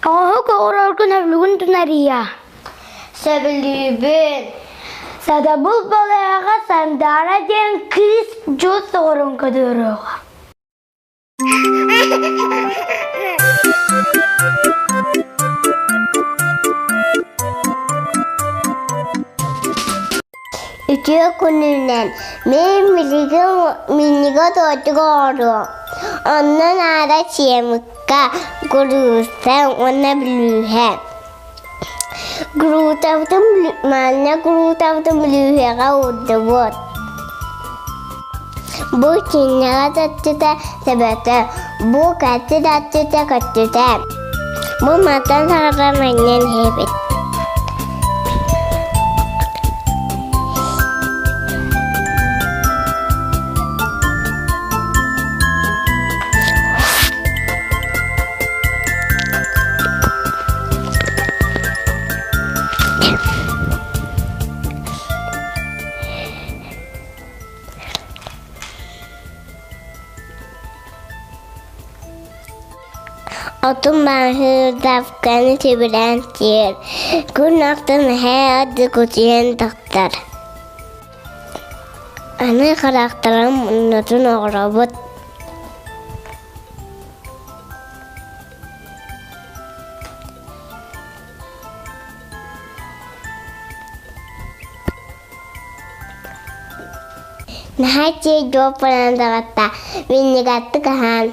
Оҥоһук оҥороргун сөбүлүүгүн тунарыйа. Сөбүлүүбүн. Сатабыл балыыһаҕа Сандаара диэн кыыс дьон оҥорон көрдөрүөҕэ. Үтүө күнүнэн мин билигин минньигэс оттук оҥоруом. Онно наада чемыкка, куруусса уонна бүлүүһэ. Куруутабытын манна куруутабытын бүлүүһэҕэ уурдубут. Бу кинигэ таттыта төбөтө, бу кэти таттыта көттүтэ. Бу мантан саҕалаан анньан иһэбит. Отун бааһырдавканы сөбүлээн сиэр, күн ахсын эһээ арды кутуйан тахсар. Аны харахтарын муннутун оҕоробут. Наһаа үчүгэй дьуоппанан даҕатта, минньигэстик аһаан.